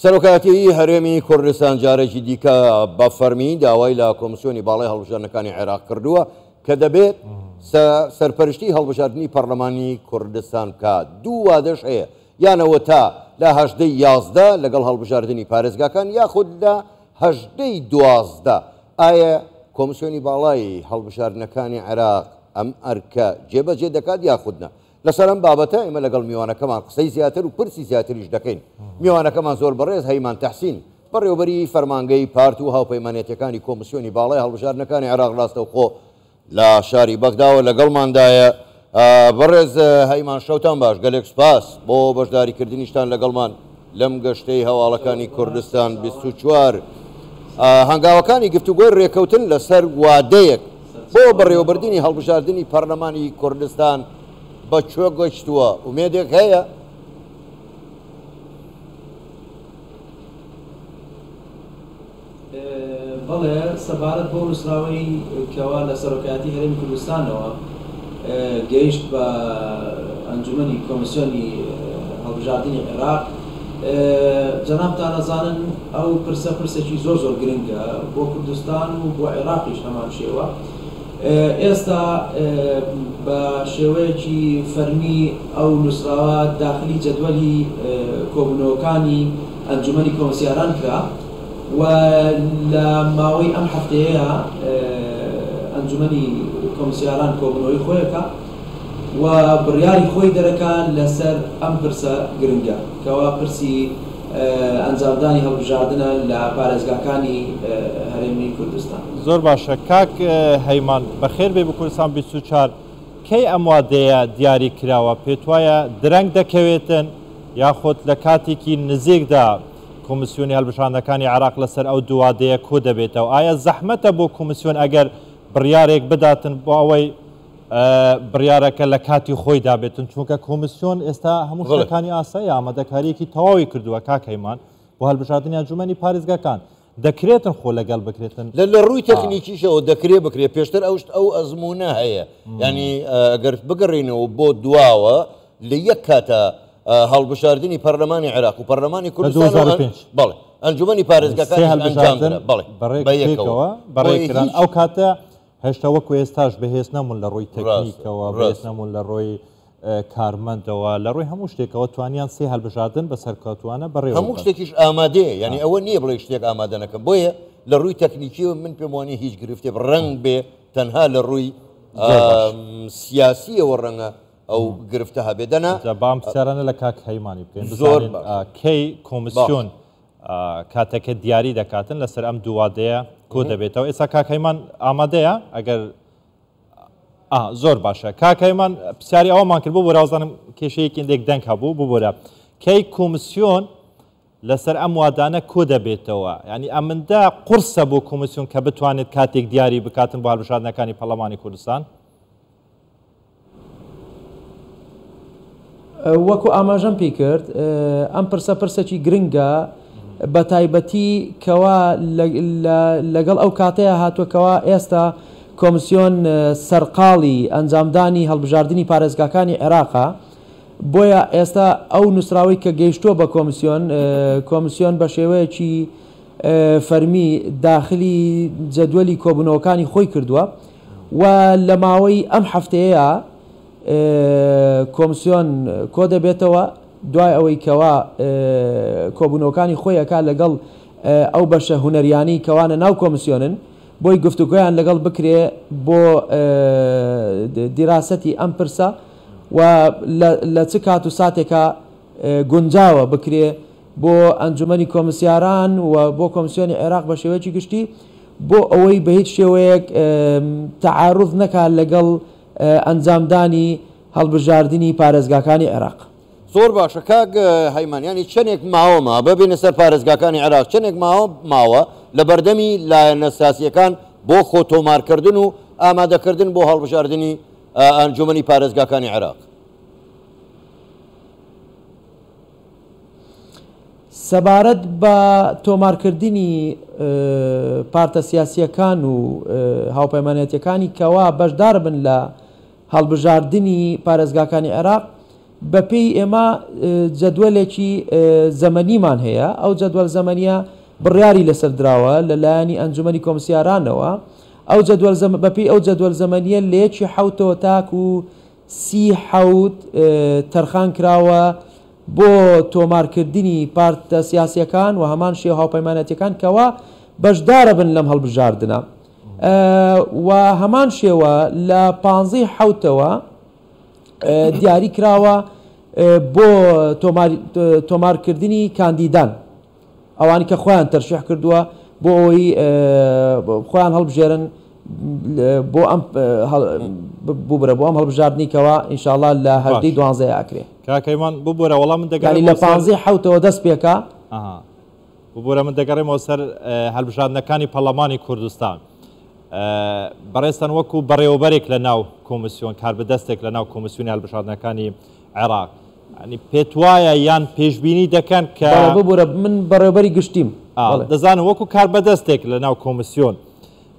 سەرۆکایەتیی هەرێمی کوردستان جارێکی دیکە بە فەرمی داوای لە کۆمسیۆنی باڵای هەڵبژاردنەکانی عێراق کردووە کە دەبێت سەرپەرشتی هەڵبژاردنی پەرلەمانی کوردستان بکات. دوو وادەش هەیە، یان ئەوەتا لە هەژدەی 11 لەگەڵ هەڵبژاردنی پارێزگاکان یاخود لە هەژدەی 12. ئایا کۆمسیۆنی باڵای هەڵبژاردنەکانی عێراق ئەم ئەرکە جێبەجێ دەکات یاخود نا؟ لەسەر ئەم بابەتە ئێمە لەگەڵ میوانەکەمان قسەی زیاتر و پرسی زیاتریش دەکەین. میوانەکەمان زۆر بەڕێز هەیمان تەحسین، بەڕێوەبەری فەرمانگەی پارت و هاوپەیمانێتیەکانی کۆمسیۆنی باڵای هەڵبژاردنەکانی عێراق ڕاستەوخۆ لە شاری بەغداوە لەگەڵماندایە. بەڕێز هەیمان شەوتان باش، گەلێک سوپاس بۆ بەشداریکردنیشتان لەگەڵمان لەم گەشتەی هەواڵەکانی کوردستان 24. هەنگاوەکانی گفتوگۆی رێکەوتن لەسەر وادەیەک بۆ بەڕێوەبردنی هەڵبژاردنی پەرلەمانی کوردستان بە کوێ گەشتووە؟ ئومێدێک هەیە؟ بەڵێ، سەبارەت بەو نووسراوەی کەوا لە سەرۆکایەتی هەرێمی کوردستانەوە گەیشت بە ئەنجومەنی کۆمیسیۆنی هەڵبژاردنی عێراق، جەنابتان ئەزانن ئەو پرسە پرسێکی زۆر زۆر گرنگە بۆ کوردستان و بۆ عێراقیش هەمان شێوە. ئێستا بە شێوەیەکی فەرمی ئەو نووسراوە داخلی جەدوەلی کۆبوونەوەکانی ئەنجومەنی کۆمسیاران کرا و لە ماوەی ئەم هەفتەیەیا ئەنجومەنی کۆمسیاران کۆبوونەوەی خۆی ئەکا و بڕیاری خۆی دەرەکا لەسەر ئەم پرسە گرنگە کەوا پرسی ئەنجامدانی هەڵبژاردنە لە پارێزگاکانی هەرێمی کوردستان. زۆر باشە کاک هەیمان بەخێر بێی بۆ کوردستان 24. کەی ئەم وادەیە دیاری کراوە؟ پێتوایە درەنگ دەکەوێتن یاخود لە کاتێکی نزیکدا کۆمیسیۆنی هەلبژاردنەکانی عێراق لەسەر ئەو دوو وادەیە کۆ دەبێتەوە؟ ئایا زەحمەتە بۆ کۆمیسیۆن ئەگەر بڕیارێک بداتن بۆ ئەوەی بڕیارەکە لە کاتی خۆیدا بێتن چونکە کۆمیسیۆن ئێستا هەموو شتەکانی ئاسایی ئامادەکاریەکی تەواوی کردووە کاک هەیمان بۆ هەلبژاردنی ئەنجومەنی پارێزگاکان دەکرێتن خۆ لەگەڵ بکرێتن لە ڕووی تەکنیکیشەوە دەکرێت بکرێت پێشتر ئەو شت ئەو ئەزمونە هەیە ینی ئەگەر بگەڕینەوە بۆ دواوە لە یەک کاتە هەڵبژاردنی پەرلەمانی عێراق و پەرلەمانی کوردستان بەڵێ ئەنجومەنی پارێزگاکان هەڵبژاردن بەڵێ بەیەکەوە بەڕێکران ئەو کاتە هێشتا وەکو ئێستاش بەهێز نەبوون لە ڕووی تەکنیکەوە، بەهێز نەبوون لە ڕووی کارمەندەوە، لە ڕووی هەموو شتێکەوە توانیان سێ هەلبژاردن بە سەرکەوتووانە بەڕێوە هەموو شتێکیش ئامادەیە، یانی ئەوە نییە بڵێی شتێک ئامادە نەکەم، بۆیە لە ڕووی تەکنیکیەوە من پێم وانییە هیچ گرفتێک ڕەنگ بێ تەنها لە ڕووی سیاسیەوە ڕەنگە ئەو گرفتە هەبێ دەنا. جا با ئەم پرسیارانە لە کاک هەیمانی بکەین بزانین کەی کۆمسیۆن کاتەکە دیاری دەکاتن لەسەر ئەم دوو وادەیە کۆ دەبێتەوە ئێستا کاک هەیمان ئامادەیە ئەگەر زۆر باشە کاک هەیمان پرسیاری ئەوەمان کرد بۆ بۆراوزانم کێشەیەکی هەندێک دەنگ هەبوو ببورە کەی کۆمسیۆن لەسەر ئەم وادانە کۆ دەبێتەوە ینی ئەمەندە قورسە بۆ کۆمسیۆن کە بتوانێت کاتێک دیاری بکاتن بۆ هەڵبژاردنەکانی پەرلەمانی کوردستان وەکو ئاماژەم پێی کرد ئەم پرسە پرسێکی گرنگە بە تایبەتی کەوا لەگەڵ ئەو کاتەیە هاتووە کەوا ئێستا کۆمسیۆن سەرقاڵی ئەنجامدانی هەڵبژاردنی پارێزگاکانی عێراقە بۆیە ئێستا ئەو نووسراوەی کە گەیشتووە بە کۆمسیۆن کۆمسیۆن بە شێوەیەکی فەرمی داخلی جەدوەلی کۆبوونەوەکانی خۆی کردووە و لە ماوەی ئەم هەفتەیەیا کۆمسیۆن کۆدەبێتەوە دوای ئەوەی کەوا کۆبوونەوەکانی خۆی ئەکا لەگەڵ ئەو بەشە هونەریانەی کەوا لە ناو کۆمسیۆنن بۆی گفتوگۆیان لەگەڵ بکرێ بۆ دیراسەتی ئەم پرسە و لە چ کات و ساتێکا گونجاوە بکرێ بۆ ئەنجومەنی کۆمسیاران و بۆ کۆمسیۆنی عێراق بە شێوەیەکی گشتی بۆ ئەوەی بە هیچ شێوەیەک تەعاروز نەکات لەگەڵ ئەنجامدانی هەڵبژاردنی پارێزگاکانی عێراق. زۆر باشە کاک هەیمان یانی چەنێک ماوە مابە بێنە سەر پارێزگاکانی عێراق چەنێک ماوە ماوە لە بەردەمی لایەنە سیاسیەکان بۆ خۆ تۆمارکردن و ئامادەکردن بۆ هەڵبژاردنی ئەنجومەنی پارێزگاکانی عێراق؟ سەبارەت بە تۆمارکردنی پارتە سیاسییەکان و هاوپەیمانێتییەکانی کەوا بەشداربن لە هەڵبژاردنی پارێزگاکانی عێراق، بەپێی ئێمە جەدوەلێکی زەمەنیمان هەیە، ئەو جەدوەل زەمەنیە بڕیاری لەسەر دراوە لە لایەنی ئەنجومەنی کۆمسیارانەوە، ئەو جەدوەل زەمە بەپێی ئەو جەدوەل زەمەنیە لە یەکی حەوتەوە تاکو سی حەوت تەرخان کراوە بۆ تۆمارکردنی پارتە سیاسیەکان و هەمان شێوە هاوپەیمانەتیەکان کەوا بەشدارەبن لەم هەڵبژاردنە و هەمان شێوە لە پانزەی حەوتەوە دیاری کراوە بۆ تۆمارکردنی کاندیدان ئەوانی کە خۆیان تەرشیح کردووە بۆ ئەوەی خۆیان هەڵبژێرن بۆ ئەم ببرە بۆ ئەم هەڵبژاردنی کەوا ئینشاءاللە لە هەژدەی دوانزەیە ئەکرێ. کاک هەیمان ببورە وەڵام من یانی دەگەڕێمەوە لە سەر پانزەی حەوتەوە دەست پێکا. ئەها ببورە من دەگەڕێمەوە سەر هەلبژاردنەکانی پەڕلەمانی کوردستان. بەڕێزتان وەکو بەڕێوەبەرێک لە ناو کۆمیسیۆن، کاربەدەستێک لە ناو کۆمیسیۆنی هەلبژاردنەکانی عێراق، یانی پێت وایە یان پێشبینی دەکەن کە بەڵێ ببورە من بەڕێوەبەری گشتیم. بەڵێ. دەزانم وەکو کاربەدەستێک لە ناو کۆمیسیۆن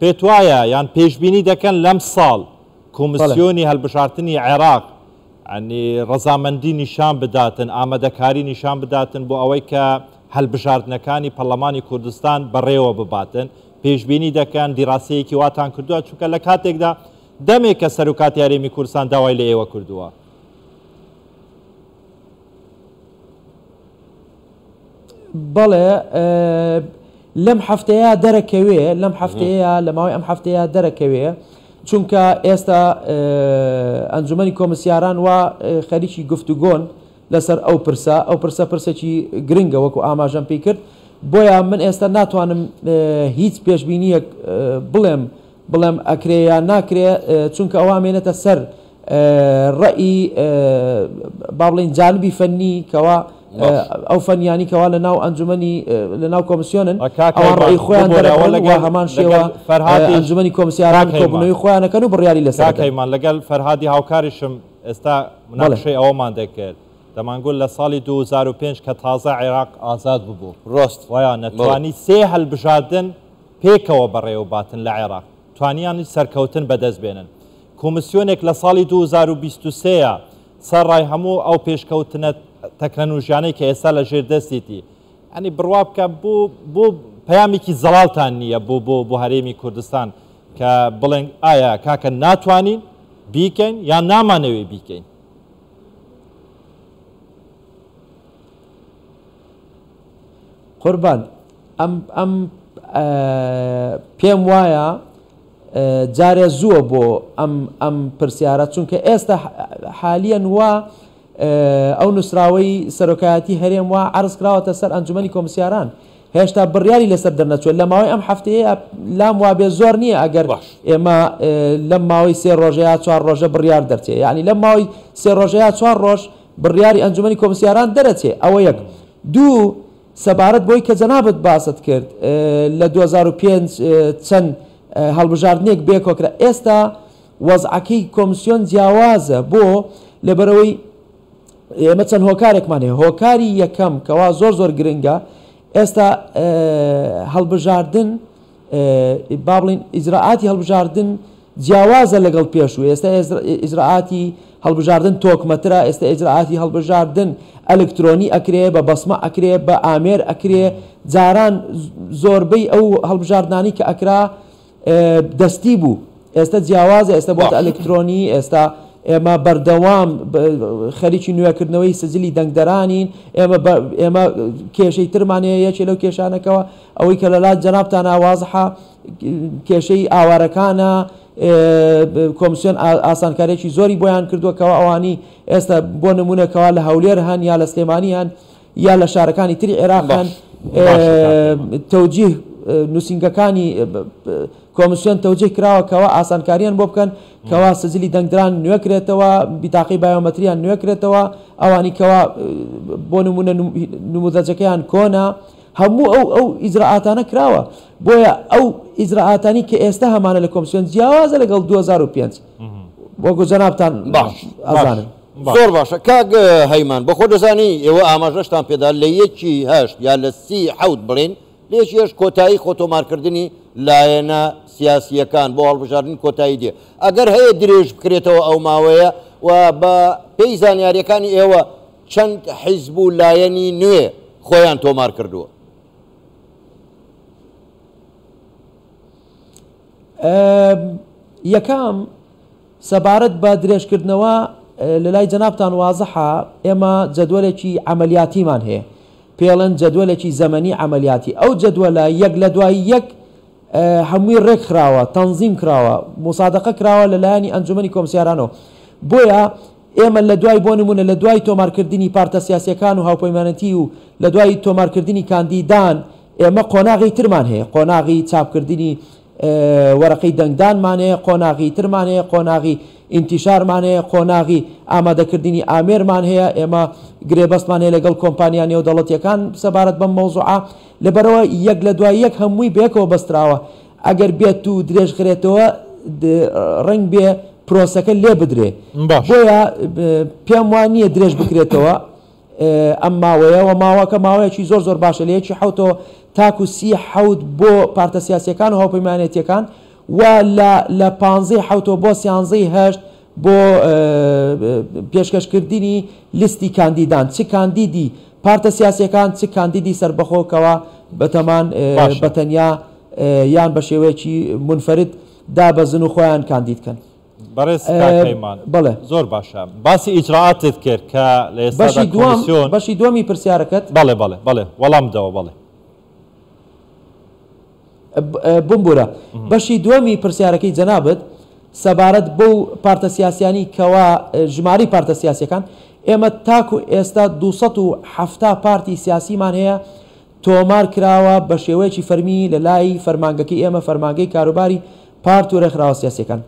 پێت وایە یان پێشبینی دەکەن لەم ساڵ کۆمیسیۆنی هەلبژاردنی عێراق ینی ڕەزامەندی نیشان بداتن، ئامادەکاری نیشان بداتن بۆ ئەوەی کە هەلبژاردنەکانی پەرلەمانی کوردستان بەڕێوە بباتن، پێشبینی دەکەن دیراسەیەکی واتان کردووە؟ چونکە لە کاتێکدا دەمێکە سەرۆکاتی هەرێمی کوردستان داوای لە ئێوە کردووە. بەڵێ لەم هەفتەیە دەرەکەوێ، لەم هەفتەیە لە ماوەی ئەم هەفتەیە دەرەکەوێ، چونکە ئێستا ئەنجومەنی کۆمسیاران وا خەریکی گفتوگۆن لەسەر ئەو پرسە، ئەو پرسە پرسێکی گرنگە وەکو ئاماژەم پێی کرد، بۆیە من ئێستا ناتوانم هیچ پێشبینیەک بڵێم بڵێم ئەکرێ یان ناکرێ، چونکە ئەوە ئەمێنێتە سەر ڕەئی با بڵێین جانبی فەنی کەوا ئەو فەنیانی کەوا لە ناو ئەنجومەنی لە ناو کۆمسیۆنن ئەوان ڕەئی خۆیان دەرەبڕن و هەمان شێوە ئەنجومەنی کۆمسیاران کۆبوونەوەی خۆیان ئەکەن و بڕیاری لەسەر کاک ئەدەن. هەیمان لەگەڵ فەرهادی هاوکاریشم ئێستا مناقشەی ئەوەمان دەکرد دەمانگوت لە ساڵی 2005 کە تازە عێراق ئازاد ببوو ڕاست وایانە توانی سێ هەلبژاردن پێکەوە بەڕێوەباتن لە عێراق توانیان سەرکەوتن بەدەست بێنن. کۆمسیۆنێک لە ساڵی 2023 ە سەرڕای هەموو ئەو پێشکەوتنە تەکنەلۆژیانەی کە ئێستا لە ژێر دەستێتی، یانی بڕوا بکە بۆ بۆ پەیامێکی زەڵاڵتان نییە بۆ بۆ بۆ هەرێمی کوردستان کە بڵێن ئایا کاکە ناتوانین بیکەین یان نامانەوێ بیکەین. قوربان ئەم ئەم پێم وایە جارێ زووە بۆ ئەم ئەم پرسیارە چونکە ئێستا حالیەن وا ئەو نووسراوەی سەرۆکایەتی هەرێم وا عەرز کراوەتە سەر ئەنجومەنی کۆمسیاران هێشتا بڕیاری لەسەر دەرنەچووە لە ماوەی ئەم هەفتەیە لام وابێ زۆر نییە ئەگەر ئێمە لەم ماوەی سێ ڕۆژە یا چوار ڕۆژە بڕیار دەرچێ یعنی لەم ماوەی سێ ڕۆژە یا چوار ڕۆژ بڕیاری ئەنجومەنی کۆمسیاران دەرەچێ ئەوە یەک دوو سەبارەت بەوەی کە جەنابت باست کرد لە 2005 چەند هەڵبژاردنێک بێکۆکرا ئێستا وەزعەکەی کۆمسیۆن جیاوازە بۆ لەبەرەوەی ئێمە چەند هۆکارێکمان هەیە هۆکاری یەکەم کەوا زۆر زۆر گرنگە ئێستا هەڵبژاردن با بڵین ئیجرائاتی هەڵبژاردن جیاوازە لەگەڵ پێشوو، ئێستا ئیجرائاتی هەڵبژاردن تۆکمەترە، ئێستا ئیجرائاتی هەڵبژاردن ئەلکترۆنی ئەکرێ، بە بەسمە ئەکرێ، بە ئامێر ئەکرێ، جاران زۆربەی ئەو هەڵبژاردنانەی کە ئەکرا دەستی بوو، ئێستا جیاوازە، ئێستا بۆتە ئەلکترۆنی، ئێستا ئێمە بەردەوام خەریکی نوێکردنەوەی سجلی دەنگدەرانین، ئێمە ئێمە کێشەی ترمان هەیە، یەکێ لەو کێشانەکەوە ئەوەی کە لەلات جەنابتانە وازحە کێشەی ئاوارەکانە، کۆمسیۆن ئاسانکاریەکی زۆری بۆیان کردووە کەوا ئەوانی ئێستا بۆ نمونە کەوا لە هەولێر هەن یا لە سلێمانی هەن یا لە شارەکانی تری عێراق هەن تەوجیه نووسینگەکانی کۆمسیۆن تەوجیه کراوە کەوا ئاسانکاریان بۆ بکەن کەوا سجلی دەنگدران نوێکرێتەوە بیتاقی بایۆمەتریان نوێکرێتەوە ئەوانی کەوا بۆ نمونە نموزەجەکەیان کۆنە هەموو ئەو ئەو ئیجرائاتانە کراوە بۆیە ئەو ئیجرائاتانی کە ئێستا هەمانە لە کۆمسیۆن جیاوازە لەگەڵ 2005 وەکو جەنابتان باش ئەزانن. زۆر باشە کاک هەیمان بەخۆ دەزانی ئێوە ئاماژەشتان پێدا لە یەکی هەشت یا لە سی حەوت بڵێن لە یەکی هەشت کۆتایی خۆتۆمارکردنی لایەنە سیاسییەکان بۆ هەڵبژاردن کۆتایی دێ. ئەگەر هەیە درێژ بکرێتەوە ئەو ماوەیە و بە پێی زانیارییەکانی ئێوە چەند حیزب و لایەنی نوێ خۆیان تۆمار کردووە؟ یەکەم، سەبارەت بە درێژکردنەوە لەلای جەنابتان وازحە ئێمە جەدوەلێکی عەمەلیاتیمان هەیە پێڵێن جەدوەلێکی زەمەنی عەمەلیاتی ئەو جەدوەلە یەک لە دوای یەک هەمووی ڕێک خراوە تەنزیم کراوە موسادەقە کراوە لە لایەنی ئەنجومەنی کۆمسیارانەوە بۆیە ئێمە لە دوای بۆ نمونە لە دوای تۆمارکردنی پارتە سیاسیەکان و هاوپەیمانەتی و لە دوای تۆمارکردنی کاندیدان ئێمە قۆناغی ترمان هەیە قۆناغی چاپکردنی وەرەقەی دەنگدانمان هەیە، قۆناغی ترمان هەیە، قۆناغی ئینتیشارمان هەیە، قۆناغی ئامادەکردنی ئامێرمان هەیە، ئێمە گرێبەستمان هەیە لەگەڵ کۆمپانیا نێودەوڵەتییەکان سەبارەت بەم مەوزوعە، لەبەرئەوە یەک لە دوای یەک هەمووی بەیەکەوە بەستراوە، ئەگەر بێت و درێژخرێتەوە ڕەنگبێ پرۆسەکە لێبدرێ، بۆیە پێم وا نییە درێژ بکرێتەوە. ئەم ماوەیە و ماوەکە ماوەیەکی زۆر زۆر باشە لە یەکی حەوتەوە تاکو سی حەوت بۆ پارتە سیاسیەکان و هاوپەیمانێتیەکان و لە لە پانزەی حەوتەوە بۆ سیانزەی هەشت بۆ پێشکەشکردنی لیستی کاندیدان چ کاندیدی پارتە سیاسیەکان چ کاندیدی سەربەخۆ کەوا بەتەمان بەتەنیا یان بە شێوەیەکی مونفەرد دابەزن و خۆیان کاندید کەن. بەڕێز کاک پەیمان بەڵێ. زۆر باشە باسی ئیجرائاتت کرد کە لە ئێستادا بەشی دووەم کۆمیسیۆن بەشی دووەمی پرسیارەکەت. بەڵێ بەڵێ بەڵێ وەڵام بدەوە بەڵێ. بمبورە بەشی دووەمی پرسیارەکەی جەنابت سەبارەت بەو پارتە سیاسیانی کەوا ژمارەی پارتە سیاسیەکان ئێمە تاکو ئێستا 270 پارتی سیاسیمان هەیە تۆمار کراوە بە شێوەیەکی فەرمی لە لای فەرمانگەکەی ئێمە فەرمانگەی کاروباری پارت و رێکخراوە سیاسیەکان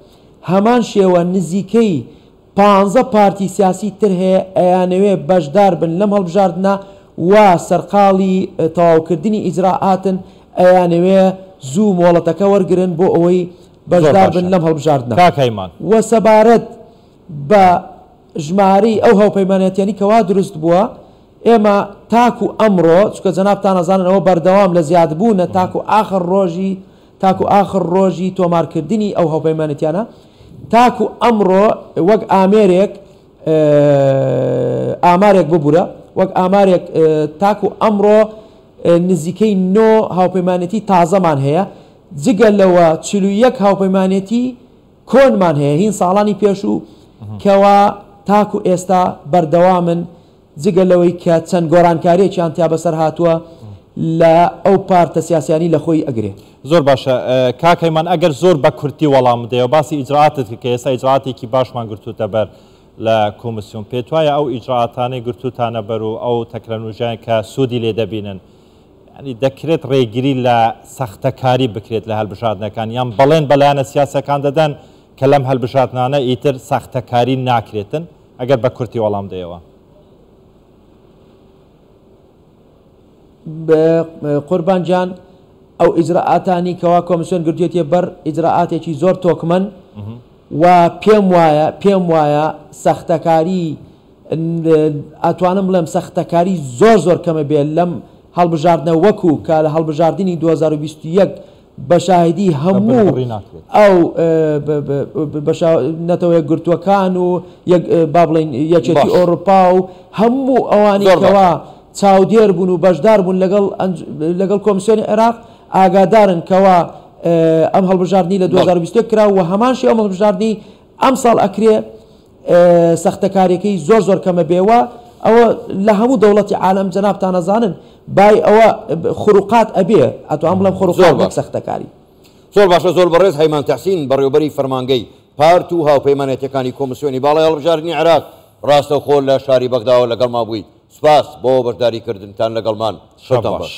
هەمان شێوە نزیکەی پانزە پارتی سیاسی تر هەیە ئەیانەوێ بەشدار بن لەم هەڵبژاردنە و سەرقاڵی تەواوکردنی ئیجرائاتن ئەیانەوێ زوو مۆڵەتەکە وەرگرن بۆ ئەوەی زۆر بەشدار بن باشە لەم هەڵبژاردنە کاک هەیمان. و سەبارەت بە ژمارەی ئەو هاوپەیمانێتیانی کەوا دروست بووە ئێمە تاکو ئەمڕۆ چونکە جەنابتان ئەزانن ئەوە بەردەوام لە زیادبوونە تاکو ئاخر ڕۆژی تاکو ئاخر ڕۆژی تۆمارکردنی ئەو هاوپەیمانێتیانە تاکو ئەمڕۆ وەک ئامێرێک ئامارێک ببورە وەک ئامارێک تاکو ئەمڕۆ نزیکەی نۆ هاوپەیمانێتی تازەمان هەیە جگە لەوە 41 هاوپەیمانێتی کۆنمان هەیە هین ساڵانی پێشوو کەوا تاکو ئێستا بەردەوامن جگە لەوەی کە چەند گۆرانکاریەکیان تیا بەسەر هاتووە لە ئەو پارتە سیاسیانی لە خۆی ئەگرێ. زۆر باشە کاک هەیمان ئەگەر زۆر بە کورتی وەڵام بدەیەوە باسی ئیجرائاتت کرد کە ئێستا ئیجرائاتێکی باشمان گرتووتە بەر لە کۆمسیۆن پێتوایە ئەو ئیجرائاتانەی گرتووتانە بەر و ئەو تەکنەلۆژیایە کە سوودی لێ دەبینن یانی دەکرێت ڕێگری لە ساختەکاری بکرێت لە هەلبژاردنەکان یان بەڵێن بە لایەنە سیاسەکان دەدەن کە لەم هەلبژاردنانە ئیتر ساختەکاری ناکرێتن؟ ئەگەر بە کورتی وەڵام دەیەوە. قوربان گیان ئەو ئیجرائاتانی کەوا کۆمسیۆن گرتوێتیە بەر ئیجرائاتێکی زۆر تۆکمەن و پێم وایە پێم وایە سەختەکاری ئەتوانم بڵێم سەختەکاری زۆر زۆر کەمە بێ لەم هەڵبژاردنە وەکو کە لە هەڵبژاردنی 2021 بە شاهیدی هەموو ئەو نەتەوە یەکگرتووەکان و با بڵێین یەکێتی ئەوروپا و هەموو ئەوانەی کەوا چاودێر بوون و بەشدار بوون لەگەڵ لەگەڵ کۆمسیۆنی عێراق ئاگادارن کەوا ئەم هەڵبژاردنی لە 2021 کرا و هەمان شێوە ئەم هەڵبژاردنی ئەمساڵ ئەکرێ سەختەکاریەکەی زۆر زۆر کەمە بێ و ئەوە لە هەموو دەوڵەتی عالەم جەنابتان ئەزانن بای ئەوە خروقات ئەبێ ئەتوانم بڵێم خروقات نەک سەختەکاری. زۆر باشە زۆر بەڕێز هەیمان تەحسین بەڕێوبەری فەرمانگەی پارت و هاوپەیمانێتیەکانی کۆمسیۆنی باڵای هەڵبژاردنی عێراق ڕاستەوخۆ لە شاری بەغداوە لەگەڵمان بوویت سوپاس بۆ بەشداری کردنتان لەگەڵمان شەوتان باش.